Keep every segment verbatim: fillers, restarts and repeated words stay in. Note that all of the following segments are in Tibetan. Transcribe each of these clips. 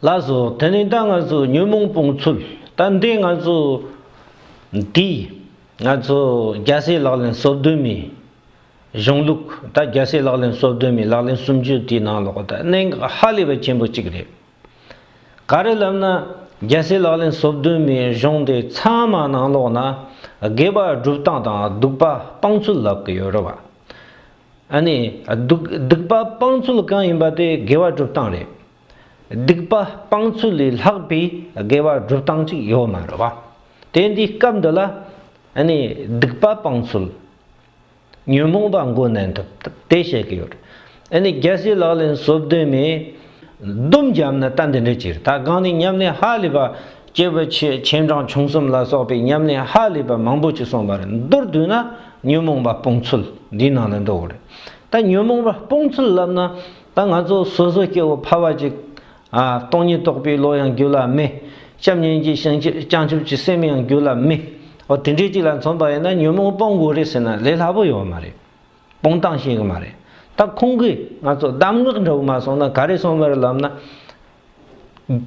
ལགས་སོ། དེ་ནས་ད་ང་ཚོ་ཉོན་མོངས་སྤོང་ཚུལ། ད་འདི་ང་ཚོ་འདི་ང་ཚོ་རྒྱལ་སྲས་ལག་ལེན་སོ་བདུན་མའི་གཞུང་ལུགས། ད་རྒྱལ་སྲས་ལག་ལེན་སོ་བདུན་མའི་ལག་ལེན་སུམ་ཅུ་དེའི་ནང་ལོགས་ད་གནད་འགག་ཧ་ལས་པ་ཆེན་པོ་གཅིག་རེད། ག་རེ་ལབ་ན། རྒྱལ་སྲས་ལག་ལེན་སོ་བདུན་མའི་གཞུང་དེ་ཚང་མ་ནང་ལོགས་ན་དགེ་བ་སྒྲུབ་སྟངས་དང་སྡིག་པ་སྤང་ཚུལ་ལབ་ཀྱི་ཡོད་རེད་བ། ཨ་ནི་སྡིག་སྡིག་པ་སྤང་ཚུལ་གང་ཡིན་པ་དེ་དགེ་བ་སྒྲུབ་སྟངས་རེད། སྡིག་པ་སྤང་ཚུལ་ལས་ལྷག་པའི་དགེ་བ་སྒྲུབ་སྟངས་ཅིག་ཡོད་མ་རེད་བ། དེ་འདི་སྐབས་འདི་ལ་ཨ་ནི་སྡིག་པ་སྤང་ཚུལ། ཉོན་མོངས་པ་མགོ་མནན་ཐུབ་དེ་བཤད་ཀྱི་ཡོད། ཨ་ནི་རྒྱལ་སྲས་ལག་ལེན་སོ་བདུན་མའི་སྡོམ་བརྒྱབ་ན་ད་འདི་འདྲ་ཅིག་རེད། ད་གང་ནས་ཉམས་ལེན་ཧ་ལས་པ། སྐྱེས་བུ་ཆེ་ཆེ་འབྲིང་ཆུང་གསུམ་ལ་སོགས་པའི་ཉམས་ལེན་ཧ་ལས་པ་མང་པོ་ཅིག་སོང་བ་རེད། མདོར་བསྡུས་ན་ཉོན་མོངས་པ་སྤོང་ཚུལ་འདིའི་ནང་ལ་འདུ་བ་རེད། ད་ཉོན་མོངས་པ་སྤོང་ཚུལ་ལབ་ན། ད་ང་ཚོ་སོ་སོ་སྐྱེ་བོ་ཕལ་བ་ཅིག་ཨ། སྟོང་ཉིད་རྟོགས་པའི་བློ་ཡང་རྒྱུད་ལ་མེད། བྱམས་སྙིང་རྗེ་བྱང་ཆུབ་བྱང་ཆུབ་ཀྱི་སེམས་ཡང་རྒྱུད་ལ་མེད། འོ་དེ་འདྲའི་ཅིག་ལ་མཚོན་པ་ཡིན་ན་ཉོན་མོངས་སྤོང་དགོས་རེད་ཟེར་ན་ལས་སླ་པོ་ཡོད་མ་རེད། སྤོང་སྟངས་ཤེས་གི་མ་རེད། ད་ཁོང་གིས་ང་ཚོ་གདམས་ངག་འདྲ་བོ་མ་སོང་ན་ག་རེ་གསུངས་པ་རེད་ལབ་ན།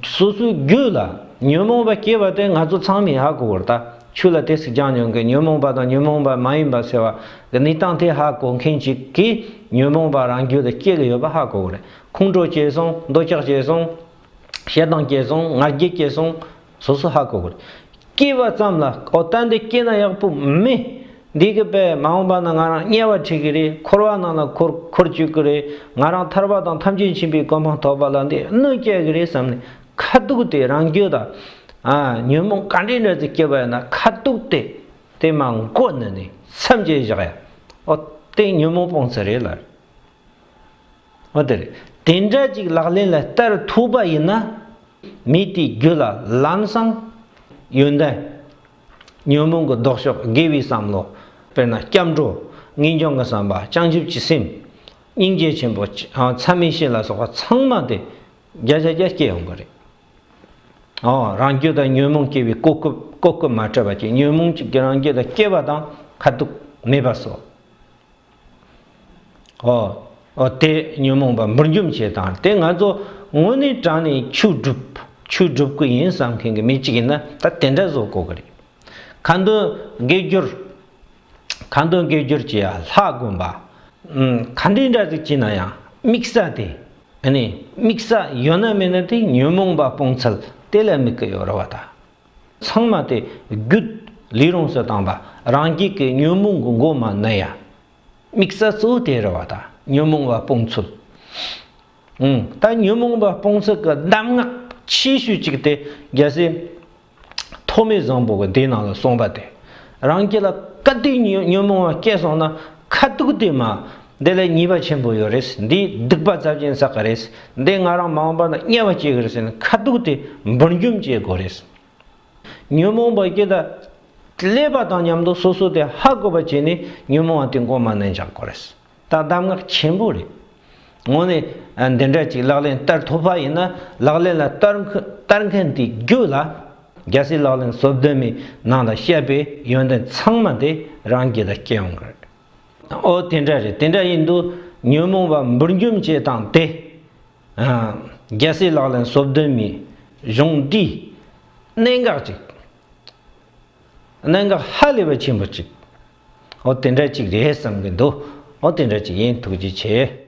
སོ་སོའི་རྒྱུད་ལ་ཉོན་མོངས་པ་སྐྱེས་པ་དེ་ང་ཚོ་ཚང་མས་ཧ་གོ་གི་རེད། ད་ཆོས་ལ་དེ་ཟིག་སྦྱངས་མྱོང་གི། ཉོན་མོངས་པ་དང་ཉོན་མོངས་པ་མ་ཡིན་པ་ཟེར་བ་གི་གནས་སྟངས་དེ་ཧ་གོ་མཁན་ཅིག་གིས་ཉོན་མོངས་པ་རང་རྒྱུད་ལ་སྐྱེ་གི་ཡོད་པ་ཧ་གོ་གི་རེད། ཁོང་ཁྲོ་སྐྱེས་སོང་། འདོད་ཆགས་སྐྱེས་སོང་། ཞེ་སྡང་སྐྱེས་སོང་། ང་རྒྱལ་སྐྱེས་སོང་། སོ་སོ་ཧ་གོ་དགོས། སྐྱེས་པ་ཙམ་ལ་ཨོ་ད་འདི་སྐྱེས་ན་ཡག་པོ་མེད། འདི་གི་པས་མ་འོངས་པ་ན་ང་རང་དམྱལ་བ་ཁྲིད་གི་རེད། འཁོར་བ་ནང་ལ་འཁོར་འཁོར་བཅུག་གི་རེད། ང་རང་ཐར་པ་དང་ཐམས་ཅད་མཁྱེན་པའི་གོ་འཕང་ཐོབ་པ་ལ་འདི་གནོད་སྐྱེལ་གི་རེད་བསམ་ནས་ཁ་ཐུག་དེ་རང་རྒྱུད་དང་ཨ་ཉོན་མོངས་ག་འདྲ་འདྲ་ཅིག་སྐྱེས་པ་ཡིན་ན་ཁ་ཐུག་དེ་དེ་མ་མགོ་ནས་ནས་མཚམས་བཅད་བཞག་ཡ། ཨོ་དེ་ཉོན་མོངས་སྤོང་ཚུལ་རེད་ལ། འོ་དེ་རེད། དེ་འདྲ་ཅིག་ལག་ལེན་ལ་བསྟར་ཐུབ་པ་ཡིན་ན། མི་དེའི་རྒྱུད་ལ་ལམ་སང་ཡོན་ཏན། ཉོན་མོངས་ཀྱི་ལྡོག་ཕྱོགས། དགེ་བའི་བསམ་བློ། དཔེར་ན་སྐྱབས་འགྲོ། ངེས་འབྱུང་གི་བསམ་པ། བྱང་ཆུབ་ཀྱི་སེམས། སྙིང་རྗེ་ཆེན་པོ། ཚད་མེད་བཞི་ལ་སོགས་པ་ཚང་མ་དེ་བརྒྱ་ཆ་བརྒྱ་སྐྱེ་ཡོང་གི་རེད། ཨོ་རང་རྒྱུད་དང་ཉོན་མོངས་སྐྱེ་བའི་གོ་སྐབས་གོ་སྐབས་མ་སྤྲད་པ་ཅིག་ཉོན་མོངས་ཅིག་གི་རང་རྒྱུད་ལ་སྐྱེ་བ་དང་ཁ་ཐུག་མེད་པ་སོགས། ཨོ། ཨོ་དེ་ཉོན་མོངས་པ་འབུར་འཇོམས་བྱེད་སྟངས་དེ་ང་ཚོ་དངོས་གནས་དྲང་ནས་ཆོས་སྒྲུབ་ཆོས་སྒྲུབ་ཀྱི་ཡིན་བསམ་མཁན་གྱི་མི་གཅིག་ཡིན་ན་ད་དེ་འདྲ་བཟོ་དགོས་ཀྱི་རེད། ཁ་འདོན་དགེ་སྦྱོར། ཁ་འདོན་དགེ་སྦྱོར་བྱེད་ཡ་ལྷ་བསྒོམ་པ། ཨུམ། ག་འདྲའི་འདྲ་ཟིག་བྱས་ན་ཡང་དམིགས་ས་དེ། ཨ་ནི་དམིགས་ས་ཡོད་ན་མེད་ན་དེ་ཉོན་མོངས་པ་སྤོང་ཚུལ་དེ་ལ་དམིགས་ཀྱི་ཡོད་རེད་བ་ད། ཚང་མ་དེ་རྒྱུད་ལས་རུང་སུ་བཏང་བ། རང་རྒྱུད་ཀྱི་ཉོན་མོངས་ཀྱི་མགོ་མ་ན་ཡ། དམིགས་ས་གཙོ་བོ་དེ་རེད་བ་ད། ཉོན་མོངས་པ་སྤོང་ཚུལ། ཨང་། ད་ཉོན་མོངས་པ་སྤོང་ཚུལ་གྱི་གདམས་ངག་ཆེ་ཤོས་གཅིག་དེ་རྒྱལ་སྲས་ཐོགས་མེད་བཟང་པོ་གི་དེའི་ནང་ལ་གསུངས་པ་དེ། རང་རྒྱུད་ལ་ག་དུས་ཉོན་ཉོན་མོངས་པ་སྐྱེས་སོང་ན་ཁ་ཐུག་དེ་མ། འདི་ལ་ཉེས་པ་ཆེན་པོ་ཡོད་རེད། འདིས་སྡིག་པ་ཚབས་ཆེན་བསགས་ཀྱི་རེད། འདིས་ང་རང་མ་འོངས་པ་ན་དམྱལ་བ་སྐྱེ་གི་རེད་ཟེར་ནས་ཁ་ཐུག་དེ་འབུར་འཇོམས་བྱེད་དགོས་རེད། ཉོན་མོངས་པ་སྐྱེ་ད་ཀླད་པ་དང་མཉམ་དུ་སོ་སོ་དེ་ཧ་གོ་བ་བྱས་ནས་ཉོན་མོངས་པ་དེ་མགོ་མ་ནས་འཇག་དགོས་རེད། ད་གདམས་ངག་ཆེན་པོ་རེད། དངོས་གནས་འདི་འདྲ་ཅིག་ལག་ལེན་བསྟར་ཐུབ་པ་ཡིན་ན་ལག་ལེན་ལ་བསྟར་མཁན་བསྟར་མཁན་དེའི་རྒྱུད་ལ་རྒྱལ་སྲས་ལག་ལེན་སོ་བདུན་མའི་ནང་ལ་བཤད་པའི་ཡོན་ཏན་ཚང་མ་དེ་རང་རྒྱུད་ལ་སྐྱེ་ཡོང་གི་རེད། ཨོ་དེ་འདྲ་རེད། དེ་འདྲ་ཡིན་དུས་ཉོན་མོངས་པ་འབུར་འཇོམས་བྱེད་སྟངས་དེ། ཨ། རྒྱལ་སྲས་ལག་ལེན་སོ་བདུན་མའི་གཞུང་འདིའི་གནད་འགག་ཅིག་གནད་འགག་ཧ་ལས་པ་ཆེན་པོ་ཅིག་ཨོ་དེ་འདྲ་ཅིག་རེད་བསམ་གི་འདུག་ཨོ་དེ་འདྲ་ཅིག་ཡིན། ཐུགས་རྗེ་ཆེ།